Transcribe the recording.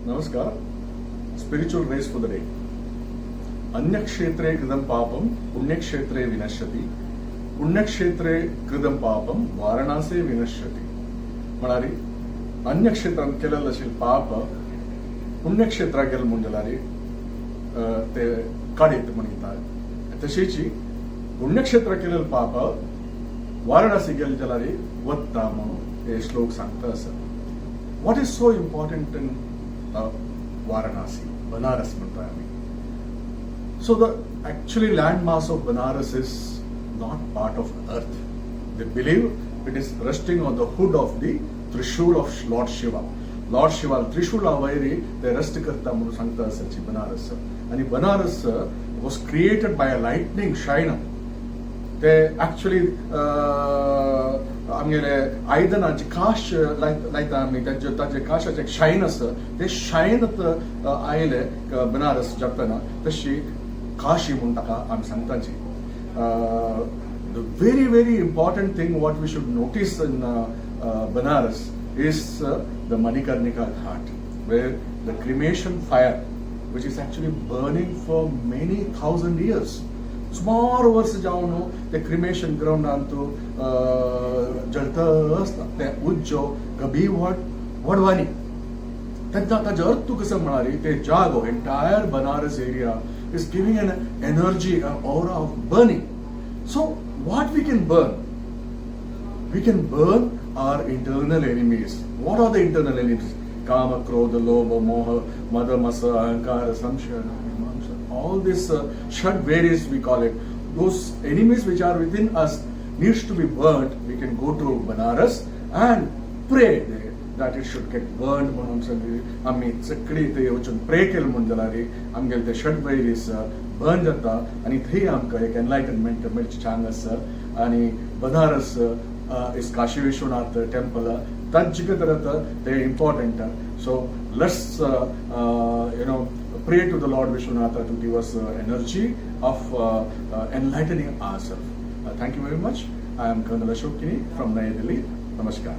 नमस्कार. Spiritual rays for the day. अन्यक्षेत्रे कृतं पापं पुण्यक्षेत्रे विनश्यति, पुण्यक्षेत्रे कृतं पापं वाराणसी विनश्यति. म्हळ्यार अन्य क्षेत्रांत केलेलं अशें पाप पुण्यक्षेत्राक गेलें म्हूण जाल्यार ते काडयत म्हूण दिता. तशीच पुण्यक्षेत्राक केलेलं पाप वाराणसी गेलें जाल्यार वत्ता म्हणून हे श्लोक सांगता आसा. What is so important in Varanasi, Banaras म्हणटा आमी? So the actually land mass of Banaras is not part of earth. They believe it is resting on the hood of the Trishul of Lord Shiva. Lord Shiva त्रिशूला वयरी ते rest करता म्हणून सांगता आसाची बनारस. आणि Banaras was created by a lightning shine. ते actually आमगेले आयदनाची काश लायता आमी, ताजे काशाचे शायन आसा, ते शायन आयले बनारस जगतना, तशी काशी म्हूण ताका आमी सांगताची. The very, very important thing what we should notice in Banaras is the Manikarnika Ghat, where the cremation fire, which is actually burning for many thousand years, सुमार वर्स जावन ते क्रिमेशन ग्राउंडांत जळत आसता ते उज्जो कभी व्हड वडवानी. तेन्ना ताजो अर्थ कसो म्हळ्यार ते जागो, entire Banaras area is giving an energy, aura of burning. So what we can burn? We can burn our internal enemies. What are the internal enemies? Kama, Krodha, Lobha, Moha, Mada, Masa, Ahankara, Samshaya, Mimamsa. All this shad varis, we call it. Those enemies which are within us needs to be burnt. We can go to Banaras and pray there that it should get burned म्हणून सगळी आमी सगळी थंय वचून pray केलें म्हूण जाल्यार आमगेले ते षड वैरीस बर्न जाता आनी थंय आमकां एक एनलायटनमेंट मेळची चांग आसा. आनी Banaras is Kashi Vishwanath temple तांचे तर ते important. So let's pray to the Lord Vishwanatha to give us energy of enlightening ourselves. Thank you very much. I am Colonel Ashok Kini from Naya Delhi. Namaskar.